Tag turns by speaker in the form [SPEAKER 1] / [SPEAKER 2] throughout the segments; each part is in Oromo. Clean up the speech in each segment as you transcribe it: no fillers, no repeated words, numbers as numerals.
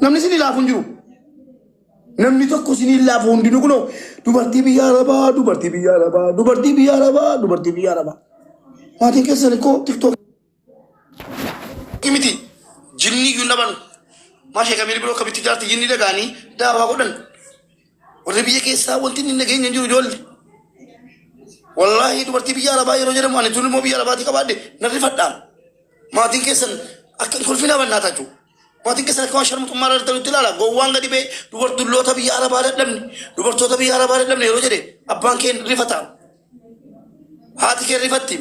[SPEAKER 1] Namni isin laafu hin jiru. Namni tokko isin laafu hundinuu kunoo dubartii biyya Arabaa, dubartii biyya Arabaa, dubartii biyya Arabaa, dubartii biyya Arabaa. Maatiin keessan koo TikTok miti. Jinni iyyuu hin dhabanu. Maashee kamiin biroo akkamitti jaarti jinni dhagaanii daawaa godhan. Warri biyya keessaa wanti inni nageenya hin jiru ijoollee. Wallaahi dubartii biyya Arabaa yeroo jedhamu ani tun immoo biyya Arabaatii qabaadhe nan rifadhaan. Maatiin keessan akka hin kolfinaa bannaa tachu. Maatiin keessan akka waan sharmuxummaa irra jirtanitti ilaala. Gowwaan gadi ba'e dubartulloota biyya Arabaa dadhabne dubartoota biyya Arabaa dadhabne yeroo jedhe abbaan kee rifata. Haati kee rifatti.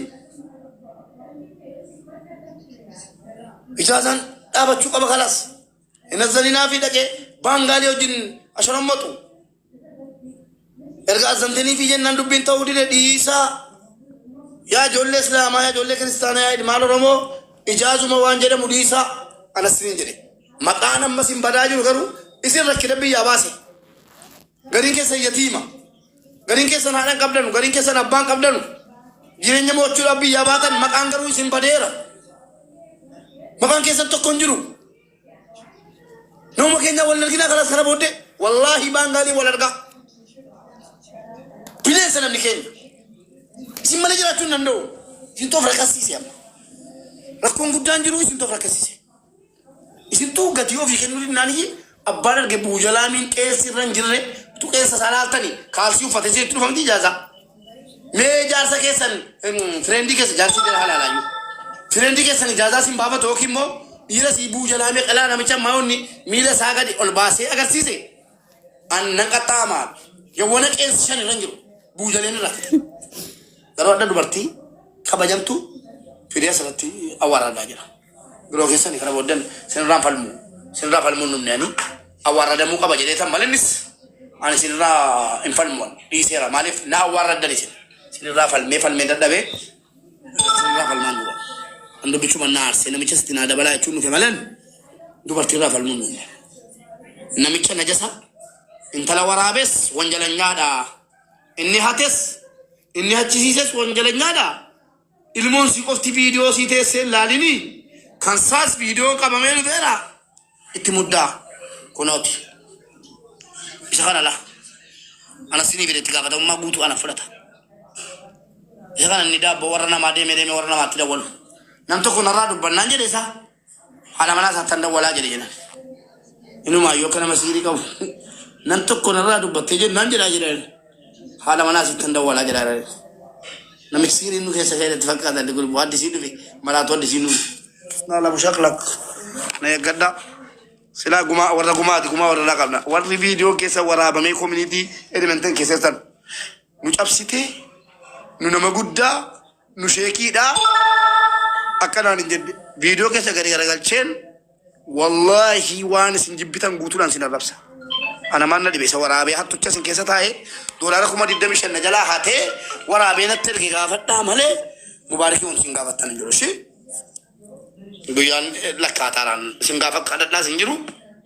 [SPEAKER 1] Ijaazaan dhaabachuu qaba kalaas. Hin azzaninaa fi dhaqee baangaalii wajjin asharommatu. Erga azzantanii fi jennaan dubbiin ta'uu dide dhiisaa. Yaa ijoollee Islaamaa, yaa ijoollee Kiristaanaa, yaa ilmaan Oromoo ijaazuma waan jedhamu dhiisaa. Anas isiniin jedhe. Maqaan ammas hin badaa jiru garuu isin rakkina biyyaa baase. Gariin keessan yatiima. Gariin keessan haadha hin qabdanu, gariin keessan abbaa hin qabdanu. Jireenya mo'achuudhaaf biyyaa baatan maqaan garuu isin badeera. Maqaan keessan tokko hin jiru. Nama keenya wal arginaa kalaas kana booddee wallaahi baangaalii wal argaa. Bineensa namni keenya. Isin malee jiraachuu hin danda'u. Isin toof rakkasiise amma. Rakkoon guddaan jiru isin toof rakkasiise. Isintuu gatii ofii kennuu dinnaan iyyee abbaan arge buujalaamiin qeensi irra hin jirre utuu qeensa isaa laaltanii kaalsii uffatee isinitti dhufa miti ijaazaa. Mee jaarsa keessan fireendii keessa jaarsi jira halaalaayyuu. Fireendii keessan ijaazaa sin baafatu yookiin immoo dhiira sii buujalaamee qalaa namicha maa'onni miila isaa gadi ol baasee agarsiise. An nan qaxxaamaa yawwana qeensi shan irra hin jiru buujaleen irraa fite. Garuu adda dubartii kabajamtu fidee asirratti awwaaradaa jira. Biroo keessani kana booddan sinirraan falmu. Sinirraa falmuun dhumne ani awwaarradamuu qaba jedhee tan malee innis ani sinirraa hin falmu ani dhiiseera maaliif na awwaarraddan isin sinirraa falmee falmee dadhabee sinirraa falmaan jiru. An dubbichuma na aarsee namicha sitti naa dabalaa jechuun dhufe malee dubartiirraa falmuun dhumne. Namicha najasa intala waraabes wanjalanyaadha. Inni hates inni hachisiises wanjalanyaadha. Ilmoon sii qofti viidiyoo sii teessee hin laalinii kan saas viidiyoon qabamee dhufeera itti muddaa kunooti isa kana la ana sinii fide itti gaafatamummaa guutuu ana fudhata isa kana inni daabboo warra namaa deemee deemee warra namaatti dawwalu nam tokko narraa dubbannaan jedhe isaa haadha manaa isaatti dawwalaa jedhe jedhan inumaayyuu akka nama siirii qabu nam tokko narraa dubbattee jennaan jedhaa jedhan Haadha manaa sittan dawwalaa jedhaa jira. Namichi siiriin nu keessa ka'e natti fakkaata inni kun addisii dhufe maraatu addisii nu. Na lamu shaklak na eeggadha. Silaa gumaa warra gumaati gumaa warra irraa qabna. Warri viidiyoo keessa waraabamee koominiitii Edmonton keessa jirtan nu cabsitee nu nama guddaa nu sheekiidhaa akkanaan hin jenne viidiyoo keessa gadi garagalcheen Wallaahi waan isin jibbitan guutuudhaan isin arrabsa. Ana maal na dhibe isa waraabee hattucha isin keessa taa'ee doolaara 25,000 na jalaa hatee waraabee natti erge gaafadhaa malee mubaarikii wanti isin gaafattan hin jiru. Ishii guyyaan lakkaataaraan isin gaafa kadhadhaas hin jiru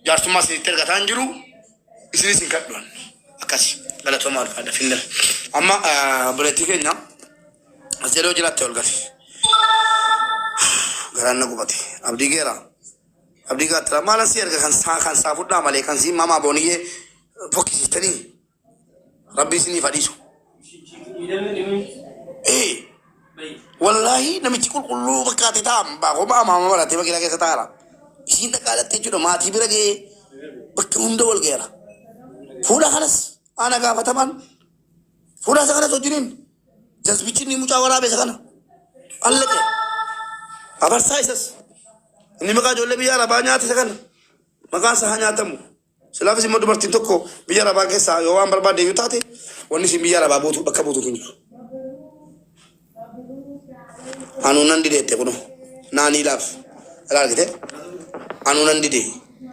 [SPEAKER 1] jaarsummaa isinitti ergataa hin jiru isinis hin kadhuan akkasi galatoomaa ulfaadha finna. Amma obboleettii keenya as jedhee jiraatte ol gali. Garaan na gubate. Abdii geera. Abdii gaattira. Maalan si erga kan saa kan saa fudhaa malee kan sii mamaa booniyyee fokkisiistanii. Rabbi isiniif hadhiisu. Ee wallaahi namichi qulqulluu fakkaate ta'a baakoo amaama maratee makiinaa keessa taa'ara. Isiin dhaqaa dhattee jechuudha maatii bira ga'ee bakka hunda wal ga'eera. Fuula kanas ana gaafataman fuula isa kanas wajjiniin Jazbichi inni mucaa waraabessa kana. Allaqe. Abarsaa isas. Inni maqaa ijoollee biyya arabaa nyaate isa kana. Maqaan isaa haa nyaatamu. Silaafis immoo dubartiin tokko biyya arabaa keessaa yoo waan barbaadde iyyuu taate wanni isin biyya arabaa buutu bakka buutuuf hin jiru. Anuu nan dide jette kunoo. Naanii laaf. Ilaa argite? Anuu nan dide.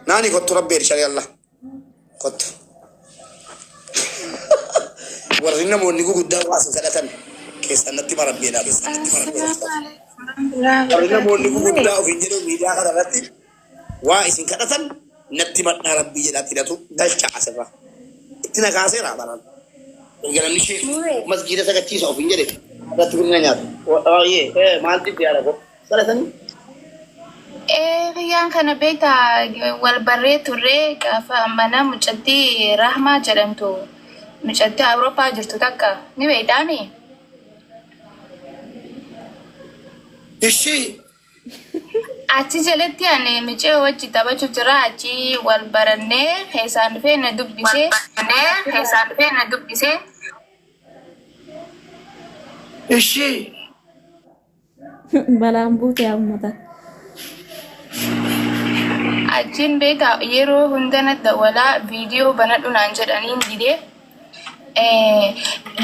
[SPEAKER 1] Naanii kottu rabbi shari Allah. Kottu. Warri namoonni guguddaa waa isin kadhatan keessan natti marabbeedha. Keessan natti marabbeedha.
[SPEAKER 2] Assalaamu alaikum warahmatullahi
[SPEAKER 1] Warri namoonni
[SPEAKER 2] wabarakatuh.
[SPEAKER 1] guguddaa ofiin jedhu miidiyaa kana irratti waa isin kadhatan natti madhaa rabbii jedhaatti hidhatu galcha asirra. Itti na kaaseera baran. Erga namni sheek
[SPEAKER 2] Mube.
[SPEAKER 1] masgiida sagachiisa ofiin jedhe irratti birina nyaatu. Ooyee maal dibde yaada koo. Kadhatanii.
[SPEAKER 2] Ee, kiyyaan kana beektaa, wal barree turree gaafa mana mucattii Rahmaa jedhamtu, mucattii Awurooppaa jirtu takka ni beektaami.
[SPEAKER 1] Ishii.
[SPEAKER 2] Achi jalatti ani micee wajji taphachuu jira, achi wal barannee keessaan dhufee na dubbisee. Keessaan dhufee na dubbisee.
[SPEAKER 1] Ishii.
[SPEAKER 3] Balaan buute yaa uummata.
[SPEAKER 2] Achiin beektaa, yeroo hunda na dawwalaa, viidiyoo banadhu naan jedhaniin didee.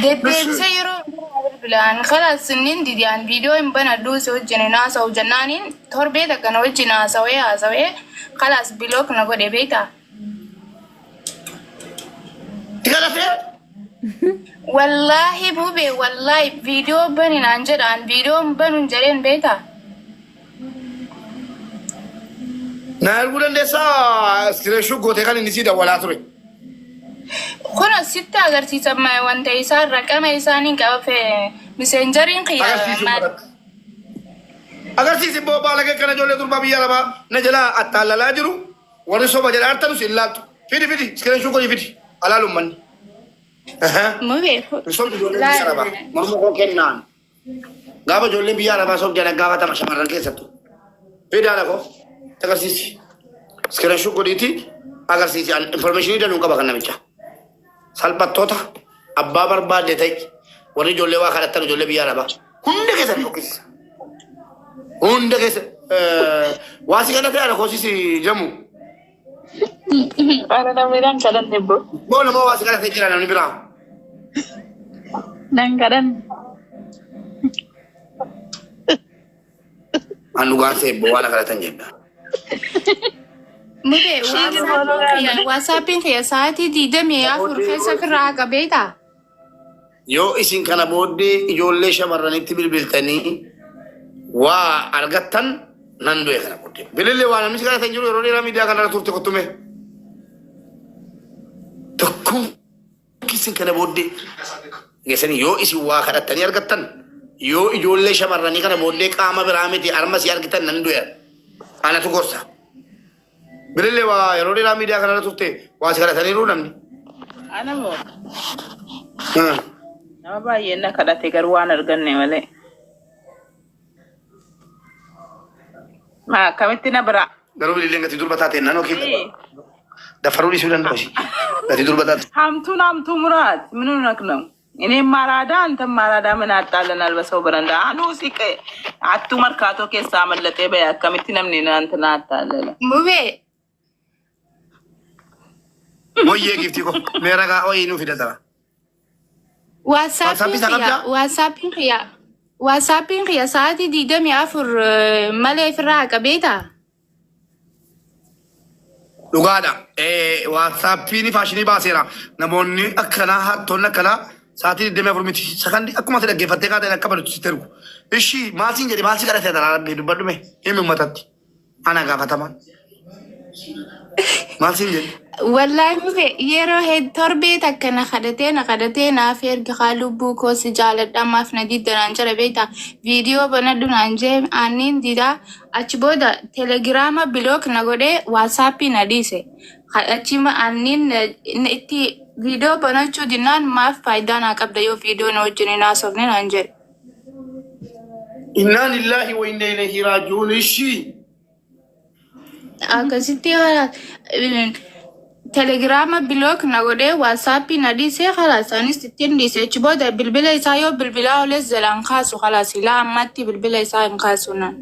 [SPEAKER 2] Deddeebisee yeroo hunda na bilbilaan, kalaas inni dide, an viidiyoo hin banadhu, si wajjin hin haasa'u jennaaniin, torbee takka na wajjin haasawee haasawee, kalaas block na godhe, beektaa.
[SPEAKER 1] Si kadhatee?
[SPEAKER 2] Wallaahi bube, wallaahi, viidiyoo bani naan jedha, an viidiyoo hin banuun jedheen, beektaa.
[SPEAKER 1] Na arguu dandeessaa, screenshot gootee kan inni sii dawwalaa ture.
[SPEAKER 2] Kun sitti agarsiisa wanta isaa, raqama isaanii qaba, Messengeriin kiyya.
[SPEAKER 1] Agarsiisu godhadhu. Agarsiisi immoo baala kana, ijoollee durbaa biyya arabaa na jalaa attaallalaa jiru, warri soba jedha artanus hin laaltu. Fidi, fidi, screenshot godhi, fidi alaaluun manni.
[SPEAKER 2] Mube.
[SPEAKER 1] Sobdi ijoollee biyya arabaa morma koo kennaan. Gaafa ijoolleen biyya arabaa sobdi ana gaafatama, shamarran keessattuu. Fidi haala koo agarsiisi. Screenshot godhiiti agarsiisi, informationii danuu qaba kan namicha. Salphattoota abbaa barbaadde ta'e, warri ijoollee waa kadhattan, ijoollee biyya arabaa hunda keessan fokkisiisa. Hunda keessa waa si kadhatee ana koosisi jamu.
[SPEAKER 4] Ana namni kadhanne bro.
[SPEAKER 1] Moo nama waa si kadhatee jira namni biraa?
[SPEAKER 4] Nan kadhanne.
[SPEAKER 1] An dhugaan seebbo waan kadhatan jedha.
[SPEAKER 2] Mube, WhatsAppiin kiyya sa'aatii 24 keessa ofirraa haqa, beektaa?
[SPEAKER 1] Yoo isin kana booddee ijoollee shamarranitti bilbiltanii waa argattan, nan du'e kana booddee. Bilillee waa namni si kadhatan jiru, yeroo dheeraa miidiyaa kanarra turte kottume. Tokkoon isin kana booddee geessanii yoo isin waa kadhattanii argattan, yoo ijoollee shamarranii kana booddee qaama biraa miti harma si argitan, nan du'e. Anatu gorsa. Bilillee waa yeroo dheeraa miidiyaa kanarra turte, waa si kadhataniiru namni.
[SPEAKER 4] Ana moo nama baay'een na kadhate, garuu waan arganne malee. Maa akkamitti na bira?
[SPEAKER 1] Garuu bililleen gatii durba taateen naannoo kee dafaruu dhiisuu danda'u ishee. Gatii durba taate.
[SPEAKER 4] ሀምቱን ሀምቱ ሙራት ምን ሆነክ ነው? እኔም አራዳ አንተም አራዳ፣ ምን አጣለናል? በሰው በረንዳ አኑ ሲቀ አቱ መርካቶ keessa አመለጤ በይ akkamitti namni እንትና አታለለ?
[SPEAKER 2] Mube.
[SPEAKER 1] Wayyee giiftii ko mee ragaa wayii nuu fida tara.
[SPEAKER 2] WhatsAppiin
[SPEAKER 1] WhatsAppii isaa
[SPEAKER 2] kiyya
[SPEAKER 1] qabdaa?
[SPEAKER 2] WhatsAppiin kiyya sa'aatii 24 malee ofirraa haqa, beektaa?
[SPEAKER 1] Dhugaadha. WhatsAppiin faashinii baaseera. Namoonni akkanaa, hattoonni akkanaa, sa'aatii 24 miti. Sakandii akkuma ati dhaggeeffattee kaateen akka badutti sitti ergu. Ishii maal siin jedhe, maal si kadhate taraa rabbii dubbadhume himi uummatatti. Ana gaafatamaan. Maal siin jedhe?
[SPEAKER 2] Wallaahi mube, yeroo torbee takka na kadhatee, na kadhatee, naaf erga haa, lubbuu koo si jaaladha, maaf na didda naan jedha, beektaa? Viidiyoo banadhu naan jee, aanniin didaa. Achi booda Telegiraama block na godhee, WhatsAppii na dhiise. Achi aanniin itti viidiyoo banachuu dinnaan, maaf faayidaa naa qabda yoo viidiyoo na wajjin hin haasofne naan jedhe.
[SPEAKER 1] Innaa lillaahi wa inna ilayhi raaji'uun. Ishii.
[SPEAKER 2] Akkasitti Telegiraama block na godhee, WhatsAppii na dhiisee, khalaas anis ittiin dhiise. Achi booda bilbila isaa yoo bilbilaa oles jalaan kaasu, khalaas ilaa ammatti bilbila isaa hin kaasu naan.